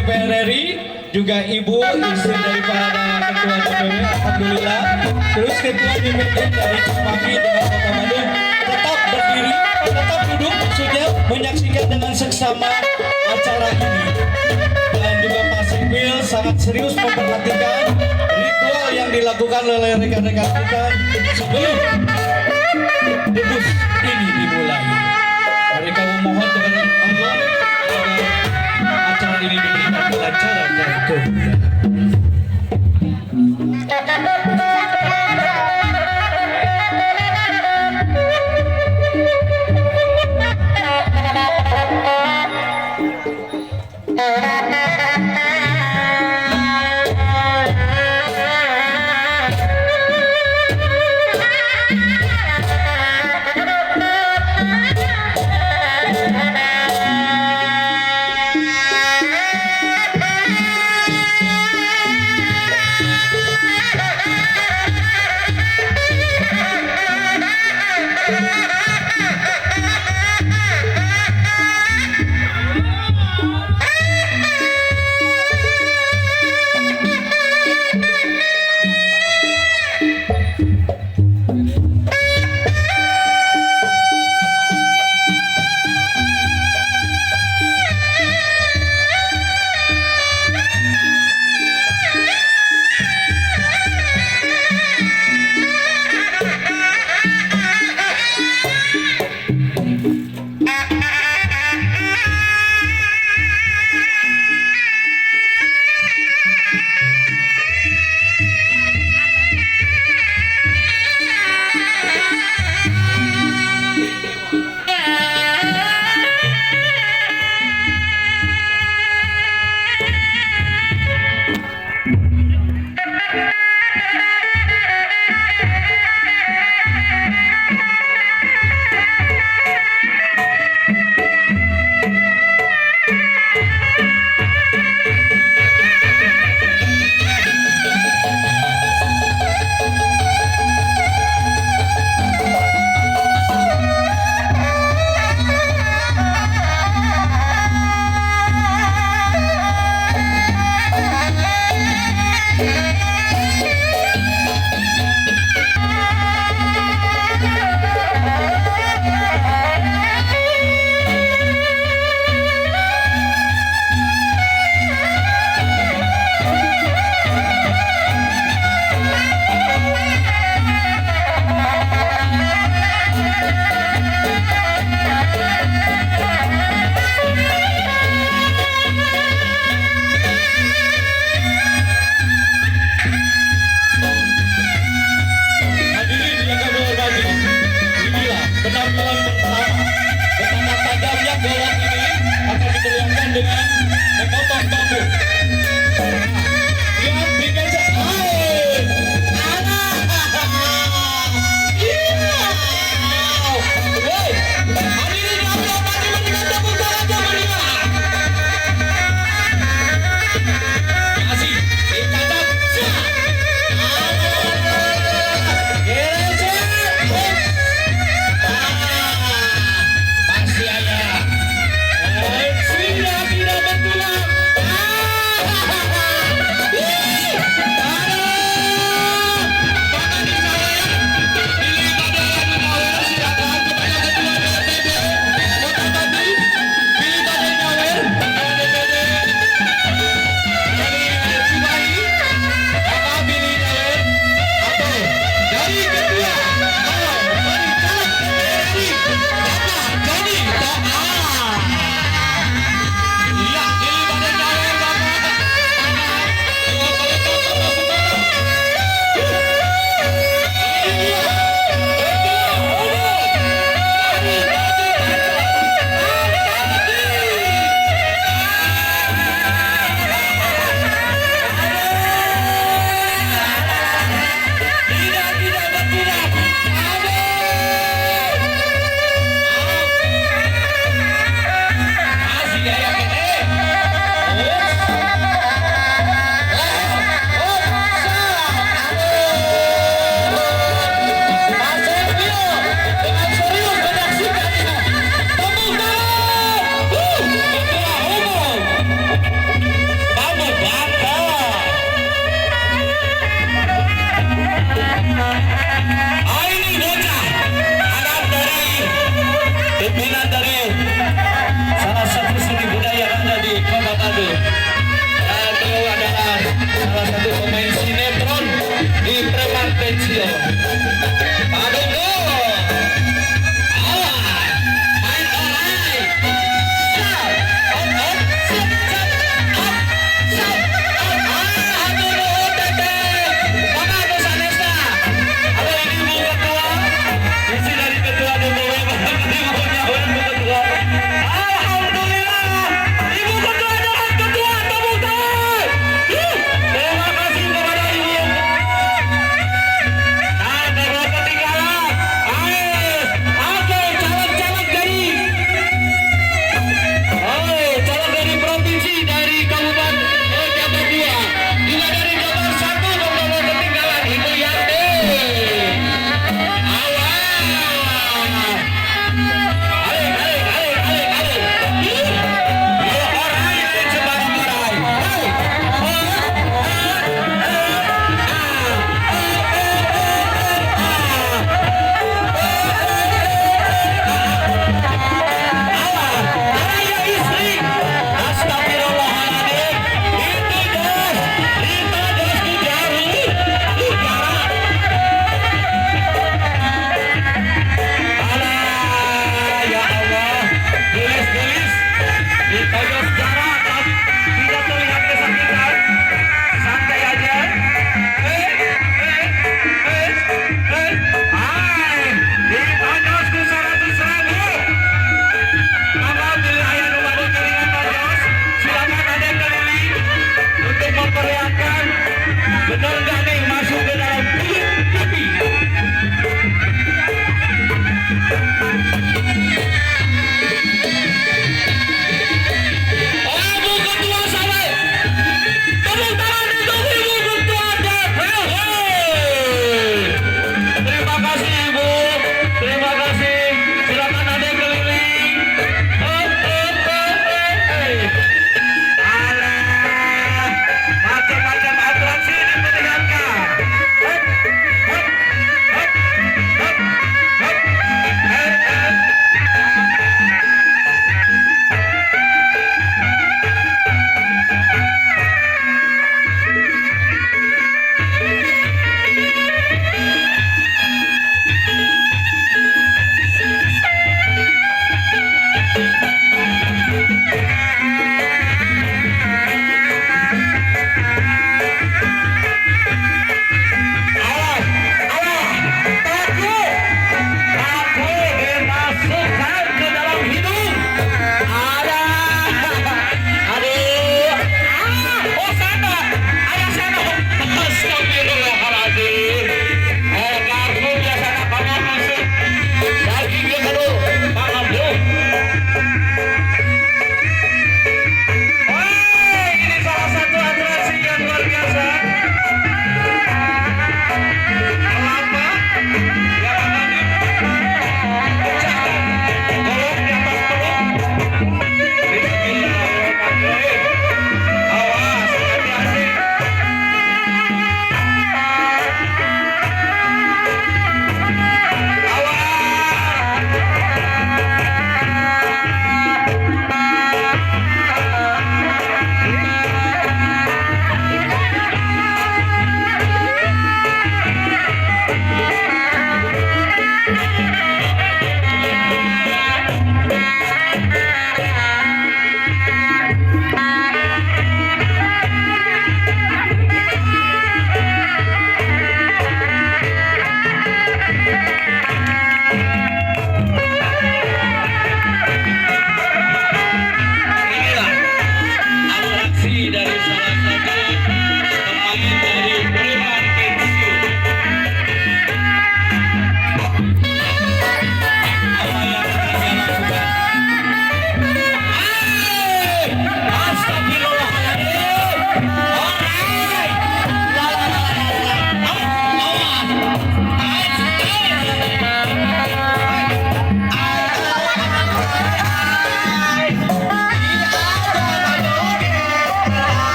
DPR RI, juga Ibu istri daripada Ketua DPW, alhamdulillah. Terus Ketua DPD dari Cimahi dengan Kota Bandung tetap berdiri, tetap duduk, maksudnya menyaksikan dengan seksama acara ini. Dan juga Pak Sipil sangat serius memperhatikan ritual yang dilakukan oleh rekan-rekan kita sebelum debus ini dimulai. Mereka memohon kepada Allah agar acara ini diberikan kelancaran dan kemudahan. Ah, ini bocah anak dari pimpinan dari salah satu seni budaya yang ada di Kota Bandung. Dan beliau adalah salah satu pemain sinetron di Preman Pensiun. Pak Donggo. Awas, main orai. Sap, op, op, sap, sap, op, sap, op. Ah, hatur nuhun, Teteh. Mangga anu sanesna. Aduh, ini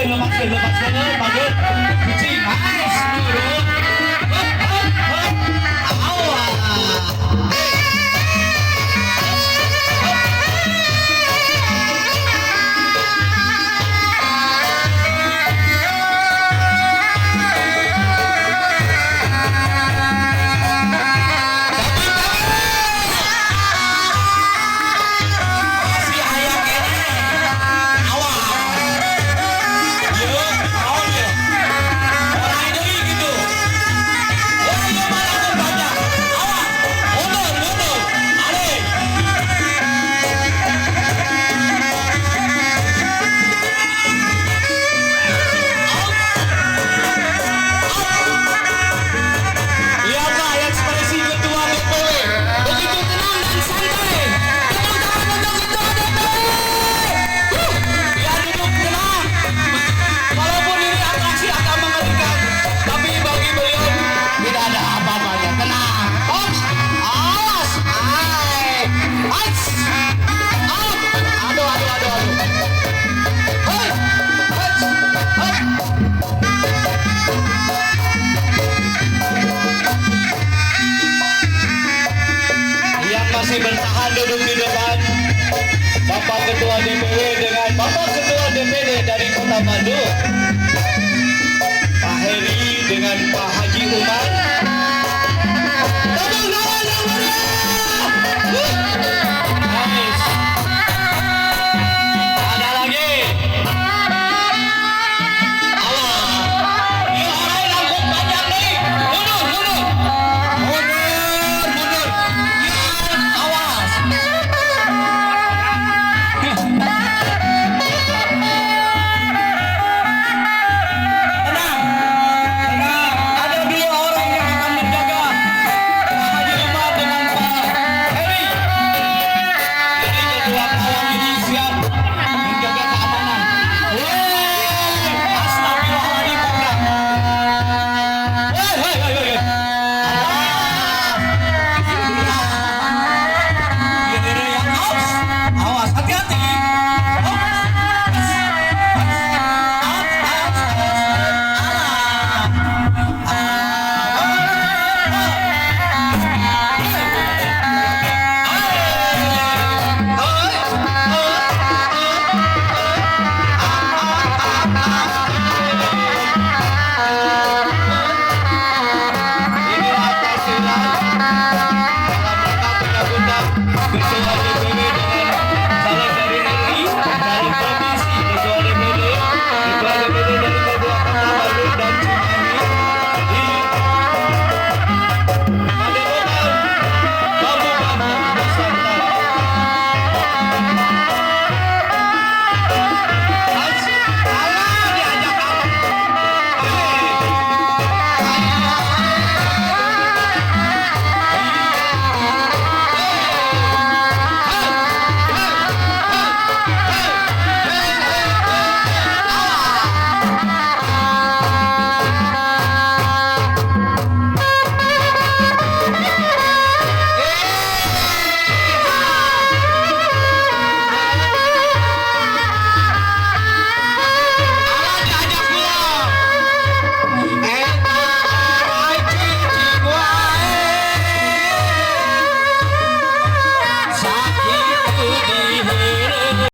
Lepaskeun, lepaskeun, lepaskeun, panggil. Kucing, nice, nurut. Hop, hop, hop. Awas. Hey. Hop. Masih aya keneh. Awas. Yeuh, naon yeuh? Orai deui gitu. Wah, ieu mah langsung banyak. Awas. Mundur, mundur. Ale. Out. Out. Lihatlah ekspresi Ketua DPW. Begitu tenang dan santai. Tepuk tangan untuk Ketua DPW. Huh, dia duduk tenang. Walaupun ini atraksi akan mengerikan, tapi bagi beliau tidak ada apa-apanya. Tenang. Ops. Awas. Hai. Ais. Out. Aduh, aduh, aduh, aduh. Hei. Hei. Hei. Yang masih bertahan duduk di depan, Bapak Ketua DPW dengan Bapak Ketua DPD dari Kota Bandung, Pak Heri dengan Pak Haji Umar.